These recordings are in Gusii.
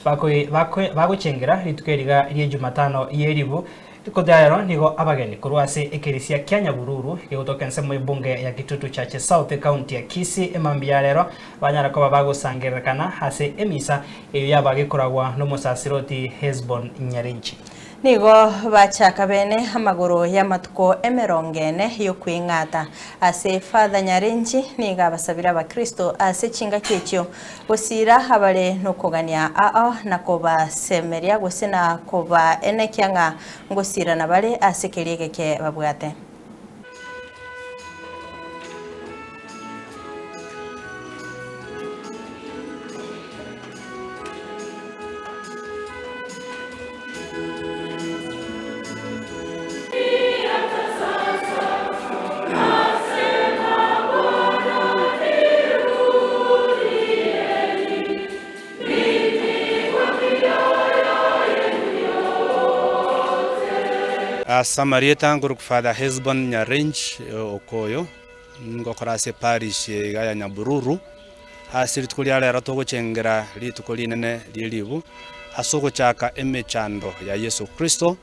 Bagochengera rituko eriga rie Jumatano ye ribu rituko ria rero nigo abageni korwa ase ekerisia kia Nyabururu gegotoka ensemo y'ebunge ya Kitutu Chache South ekaunti ya Kisii emambia ya rero banyara koba bagosangererekana ase emisa eyio yaba gekoragwa nomosasiroti Hesbon Nyarinchi. Nigo bachaka bene amagoro y'amatuko emerongo ene y'okweng'ata. Ase Father Nyarinchi nigo abasabire abakristo ase chingaki echio Gosiira abare nokogania ao na kobasemeria gose na kobaenekia ng'a ngosiirana bare ase keria egeke babwate. Ase amarieta nkorokwa Father Hesbon Nyarinch Okoyo, ngokora ase eparish iga ya Nyabururu, ase rituko ria rero togochengera rituko rinene rie ribu ase ogochaka emechando ya Yeso Kristo,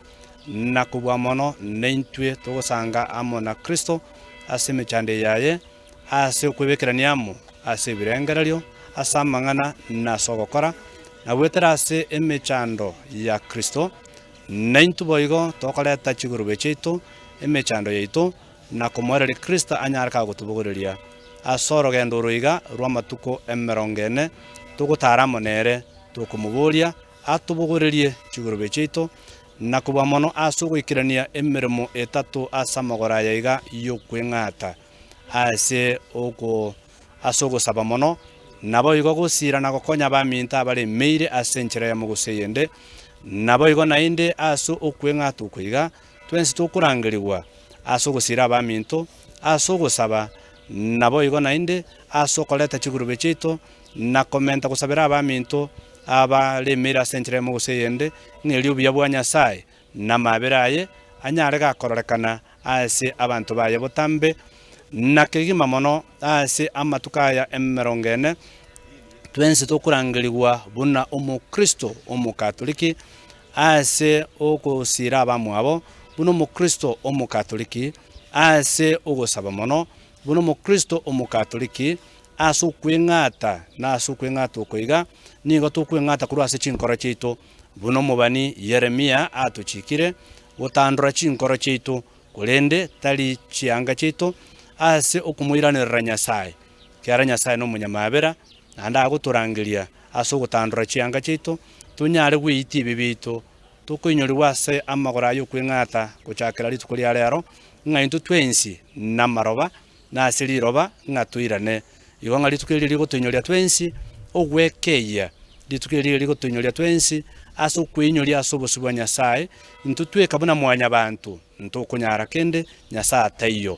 na kobua mono naintwe togosanga amo na Kristo ase emechando eye yaye, ase okwebekerania amo ase ebirengererio, ase amang'ana, na ase ogokora, na goetera ase emechando ya Kristo, naintwe boigo tokoreta chigurube chiaito emechando yaito, na komoereria Kristo anyare kagotobogoreria ase orogendo oro iga rw'amatuko emerongo ene, togotara amo nere, tokomoboria atobogorerie chigurube chiaito, na kobua mono ase ogoikerania emeremo etato ase amagoro aya iga y'okweng'ata, ase oko ase ogosaba mono, naboigo gosiira na gokonya abaminto abaremeire ase enchera eyemo gose eyende, naboigo naende ase okweng'ata oko iga, twensi tokorangerigwa ase ogosiira abaminto, ase ogosaba, naboigo naende ase okoreta chigurube chiaito, na komenta gosabera abaminto abaremeire ase enchera eyemo gose eyende, ng'a erio obuya bwa Nyasae na amaabera aye anyare gakororekana ase abanto baye botambe, na kegima mono ase amatuko aya emerongo ene, twensi tokorangerigwa buna omokristo omokatoliki ase ogosiira abamwabo, buna omokristo omokatoliki ase ogosaba mono, buna omokristo omokatoliki ase okweng'ata, na ase okweng'ata oko iga, nigo tokweng'ata korwa ase chinkoro chiaito, buna omobani Yeremia atochiikire, gotandora chinkoro chiaito, korende tari chianga chiaito, ase okomoiranerera Nyasae, ekiagera Nyasae nomonyamabera, naende agotorangeria ase ogotandora chianga chiaito, tonyare gweitia ebibe biaito, tokoinyorigwa ase amagoro aye okweng'ata gochakera rituko ria rero, ng'a intwe twensi namaroba, na ase riroba ng'a toirane. Igo ng'a rituko eri rigotoinyoria twensi ogwekeyia, rituko eri rigotoinyoria twensi ase okweinyoria ase obosio bwa Nyasae, intwe tweka buna mwanyabanto, ntokonyara kende, Nyasae ataiyo.